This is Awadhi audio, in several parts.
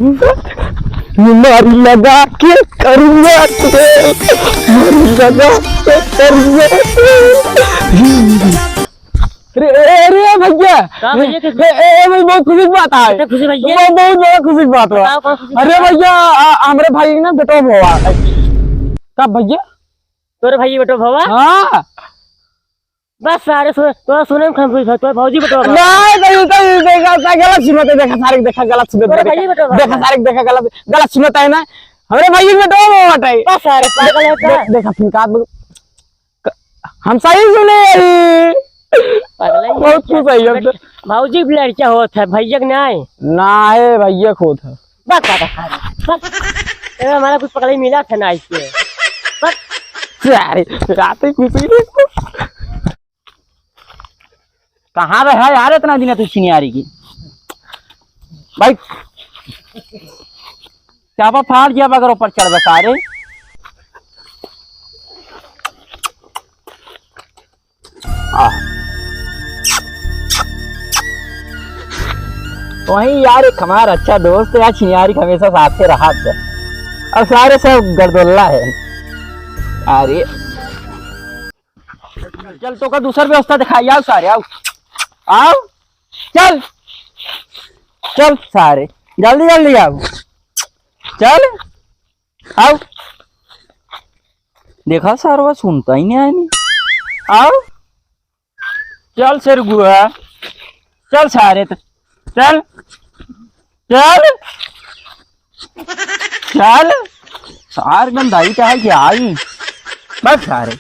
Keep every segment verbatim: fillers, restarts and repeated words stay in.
मारी लगा के करुआ तेल, मारी लगा के करुआ तेल। अरे, अरे, अरे भैया। का भैया के ए, ए, ए, भाई, बहुत खुशी की बात है। कितने खुशी भैया? बहुत, बहुत बड़ा खुशी की बात है। बताओ, कौन खुशी की अरे बात है? भैया, आ, हमरे भाई ना बेटो हुआ। का भैया? तोरे भाई बेटो भवा? हाँ। बस सारे सुन, तोरा सुने में खुशी है, तोरे भौजी बेटो भवा। नहीं, नहीं, नहीं, देखा, देखा, गलत सुनत है, देखा, सारे देखा, गलत सुनत है, तोरे भाई बेटो भवा। देखा, सारे देखा, गलत, गलत सुनत है ना। हमरे भाई बेटो भवा बाटे। बस सारे पागल है का? दे-, देखा, फिर का ब-, क-, हम सही सुने ही। पागल है बहुत ये। खुश है ये तो। भौजी भी लड़का होत है, भैया के नहीं। ना है, भैया के होत है। बस, बस, बस, बस। ए, हमारा कुछ पकड़े मिला था ना इसके। बस। अरे, रात ही खुशी नहीं। कहाँ रहा यार इतना दिन तू छिनियारी की? भाई, चापा फाड़ दिया बगर ऊपर चढ़ बसा रे। आ। वहीं यार, एक हमारा अच्छा दोस्त है यार, छिनियारी हमेशा साथ से रहा था। अब सारे सब गरदोल्ला है। अरे, चल, तो का दूसर व्यवस्था दिखाई, आओ सारे, आओ। आओ, चल, चल सारे, जल्दी, जल्दी आओ। चल, आओ। देखा, सारवा सुनता ही नहीं आया नहीं। आओ। चल शेर गुआ, चल सारे त-, चल, चल, चल। सार एकदम दाई चाहे कि आई। बस सारे।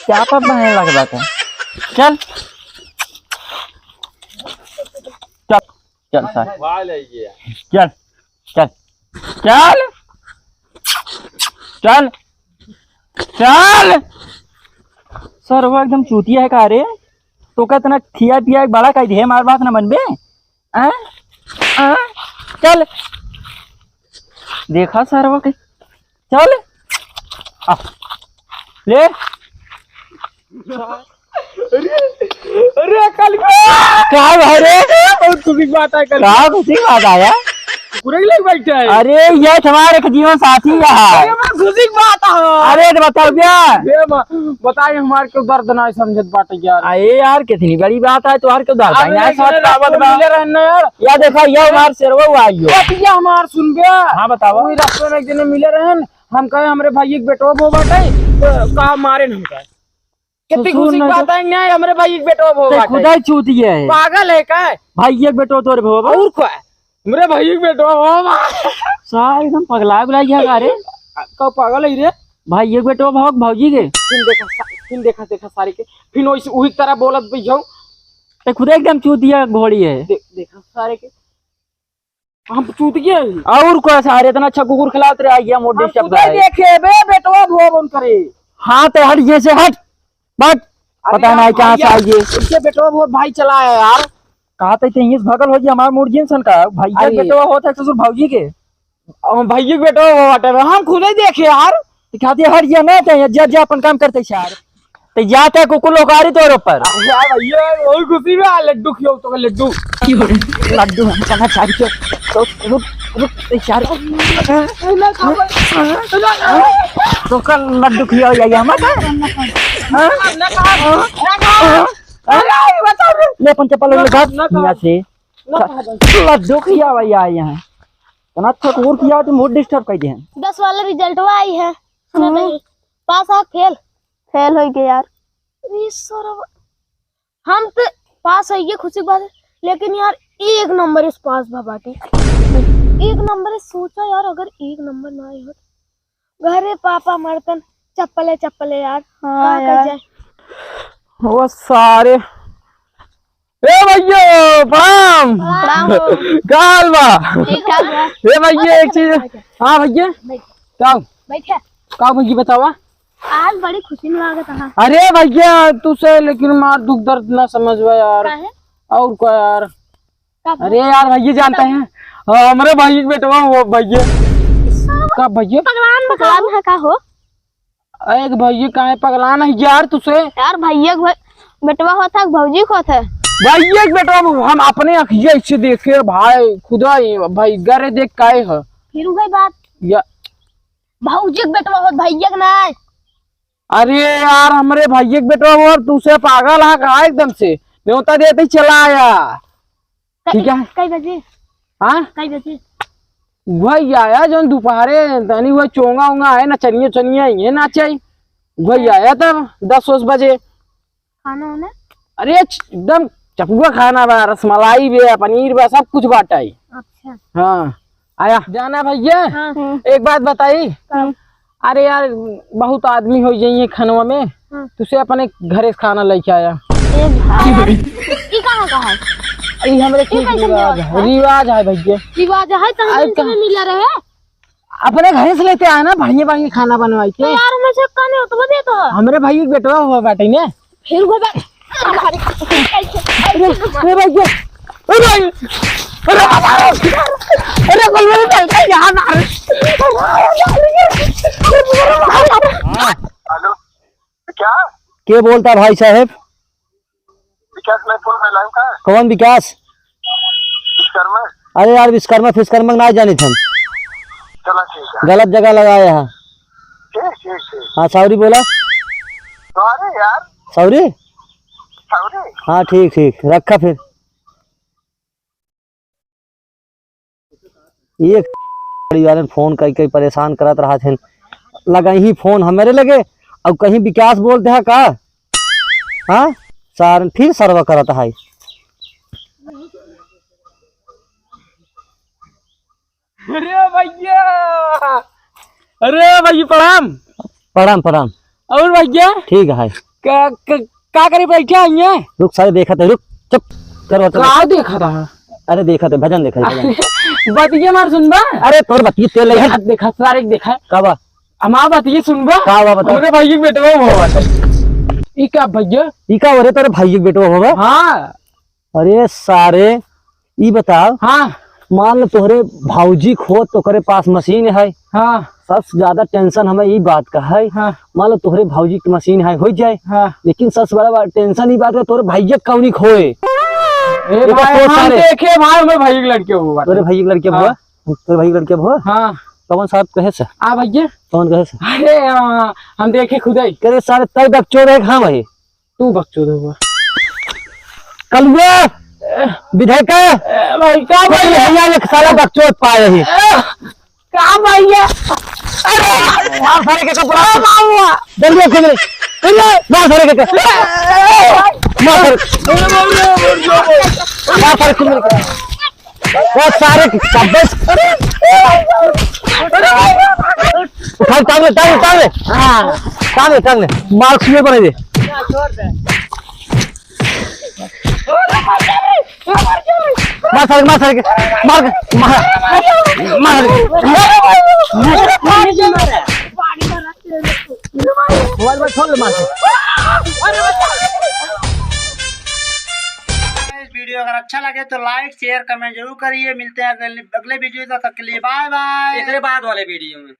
क्या पता है लग रहा था। चल। चल, चल सारे। चल। चल, चल, चल, चल। सरवा एकदम चूतिया है का रे? तो का इतना खिया पिया एक बड़ा कह दे, हमार बात ना मनबे? हैं? हैं? चल। देखा सरवा के। चल। आ। ले। अरे, अरे, कल का भाई रे? बहुत खुशी की बात है, कल का खुशी की बात आया? पूरे के लिए बैठा है। अरे, ये तुम्हारे एक जीवन साथी है। अरे, बहुत खुशी की बात है। अरे, तो बताओ क्या? ये ब-, बताइए, हमारे को दर्द ना समझत बाटे यार। अरे यार, कितनी बड़ी बात है, तुम्हारे को दर्द अरे, नहीं लेकिन समझ रात पावत में बा। मिले रहन ना यार। या देखा, ये हमार शेरवा आई हो। बतिया हमार सुन बे। हाँ, बताओ। वही रास्ते में एक जने मिले रहन, हम कहे, "हमरे भाई एक बेटवा भो बाटे, तो का मारे न हमका?" कितनी खुशी की बात है, न्याय हमरे भाई एक बेटवा भो बाटे। खुदा ही चूतिया है। पागल है का? भाई एक बेटवा तोरे भो बा। और का? हमरे भाई एक बेटवा भो बा। सार एकदम पगला बुला गया का रे? का पागल है रे? भाई एक बेटवा भो भौजी के। फिर देखा, फिर देखा, देखा सारे के। फिर वही, वही तरह बोलत बैठो। ते खुदा एकदम चूतिया घोड़ी है। दे-, देखा सारे के। हम चूतिया ही। और को सारे इतना अच्छा कुकुर खिलात रहे, आइए मोर हम डिस्टर्ब खुदे करे। देखे बे बेटवा भुआ बन करे। हाँ, तो हट, ये से हट, बट अरे पता यार, नहीं कहाँ से भैया, आइए। इसके बेटवा भुआ भाई चला है यार। कहा तो इतने इंग्लिश भगल हो जी हमार मोर जिन सन का भाई का अरे। बेटवा होता है ससुर भौजी के। हम भैया के बेटवा भुआ बाटे, हम खुदे देखे यार। दिखा दे हट, ये ना तो जा, जा अपन काम करते यार। ते जाते कुकुर लोकारी तोर ऊपर। अरे यार भैया, बहुत खुशी में आ, लड्डू खियो तो लड्डू। लड्डू हम खाना चाह रहे हो। तो रुक, रुक, ए यार। ना खाओ, ना खाओ। तो कल लड्डू खियो या, या मत। हाँ? ना खाओ, ना खाओ। अरे, बता दे। ले अपन चप्पल ना, ले भाग ना खाओ। यहाँ से। ना खाओ। लड्डू खिया भैया यहाँ। इतना ठकुर किया तो मूड डिस्टर्ब कर दे। दस वाला रिजल्टवा आई है। हाँ। पास आ फेल? फेल हो गए यार। अरे सरवा, हम तो पास है, ये खुशी की बात है, लेकिन यार एक नंबर इस पास भा बाटे। एक नंबर इस, सोचा यार, अगर एक नंबर ना आए हो तो घरे पापा मरतन चप्पले चप्पले यार। हाँ का यार। कह जाए? वो सारे। ए भैया, प्रणाम। प्रणाम हो। का हाल बा? ठीक ठाक बा। ए भैया, एक चीज। हाँ भैया। बैठ। का? बैठे। का भैया बतावा? आज बड़ी खुशी में लागत है। अरे भैया, तू से लेकिन मार दुख दर्द ना समझवा यार। काहे? और का यार? का भैया? अरे यार भैया जानते हैं, हाँ, हमरे भाई के बेटवा हुआ भैया। का भैया? पगलान पगलान है का हो? अरे भैया काहे पगलान है यार तुसे? यार भैया के भाई, बेटवा होत है, भौजी होत है। भैया के बेटवा, हम अपने अखिया से देखे भाई, खुदा ही भाई, गरे देख काहे ह? फिर उहे बात। या भौजी के बेटवा होत, भैया के नाय। अरे यार, हमरे भैया के बेटवा हो, तू से पागल है का एकदम से? न्योता देते ही चला आया। ठीक है। कई बजे? हाँ? कई बजे? वही आया जौन दोपहरे तनी वही चोंगा ओंगा है, नचनिया चनिया ही है, नाचे। वही आया तब दस उस बजे। खाना होना? अरे च-, एकदम चपुआ खाना बा, रसमलाई बे, पनीर बा, सब कुछ बाटा है। अच्छा। हाँ, आया। जाना भैया, हाँ। एक बात बताई। का? अरे यार, बहुत आदमी हो जाइए खनवा में, हाँ। तुसे अपने घरे से खाना लेके आया। ए भाई, ई कहाँ का है? ई हमरे ई खेत कैसे रिवाज रिवाज है, है? रिवाज है भैया। रिवाज है तो हम आई इनसे का? मिला रहे। अपने घरे से लेते आए ना, बढ़िया बढ़िया खाना बनवाई के। तो यार, मैं से काने उतवा दे तो। हमरे भाई के बेटवा हुआ बाटे ने। फिर वो बात। अरे, अरे भाई, अरे भाई, अरे बाबा, अरे कोई मेरे भाई का यहाँ ना रे। हेलो, क्या? के बोलता भाई साहेब? विकास नहीं फोन में लाइन का? कौन विकास? विश्वकर्मा। अरे यार, विश्वकर्मा फिश्वकर्मा के ना जानी थन। चला ठीक है। गलत जगह लगाए हैं। ठीक, ठीक, ठीक। हाँ, सॉरी बोला। सॉरी यार। सॉरी? सॉरी। हाँ, ठीक, ठीक, रखा फिर। ये गाड़ी वाले फोन कई कई परेशान करत रहत हैं, लगाई ही फोन हमरे लगे, अब कहीं विकास बोलते हैं का? हाँ, सारन फिर सरवा करत है। अरे भैया, अरे भैया प्रणाम। प्रणाम, प्रणाम। और भैया? ठीक है। का, का, का करे बैठे हैं ये? रुक सारे देखत है, रुक, चुप, कर, कर। का देखत है? अरे देखत है, भजन देखत है, भजन। बतिये मार सुनबा? अरे तोर बतिये तेल लगे। देखा, देखा, सारे देखा। का बा? हमार बतिये सुनबा? का बा बता। हमरे भाई के बेटवा हुआ बाटे। ई का भैया? ई का हो रे, तोरे भाई के बेटवा हुआ? हाँ। अरे सारे, ई बताओ। हाँ। मान लो तोहरे भौजी खो, तोहरे पास मशीन है। हाँ। सबसे ज्यादा टेंशन हमें ई बात का है। हाँ। मान लो तोहरे भौजी की मशीन है, हो जाए। हाँ। लेकिन सबसे बड़ा बात, टेंशन ई बात का तोहरे भैया कौनी खोए। ए ये तो भाई, सोच हम सारे। देखे भाई, हमें भाई के लड़के हुआ। तोहरे भाई के लड़के हाँ। हुआ? तोहरे भाई के लड़के हुआ? हाँ। कौन साहब कहे से? आ भैया। कौन कहे से? अरे, आ, हम देखे खुद ही। करे सारे तय बकचोद है, हाँ भाई। तू बकचोद हुआ। कलुआ, विधायका, ए, भाई, का भाई? भैया, एक साला बकचोद पाए रही। ए, का भैया? अरे, मार सारे के कपड़ा। का हुआ? जल्दी खोल ले। खोल ले, मार सारे के। मार सारे। मार सारे, खोल ले। वो सारे की कब्बे से उठा, टांग ले, टांग ले, टांग ले। हाँ, टांग ले, टांग ले। मार सुए बने दे। मार सारे, मार सारे के, मार के, मार, मार। मोबाइल पर छोड़ ले, मार के। इस वीडियो अगर अच्छा लगे तो लाइक, शेयर, कमेंट जरूर करिए। मिलते हैं अगले, अगले वीडियो, तब तक के लिए बाय बाय। एकरे बाद वाले वीडियो में।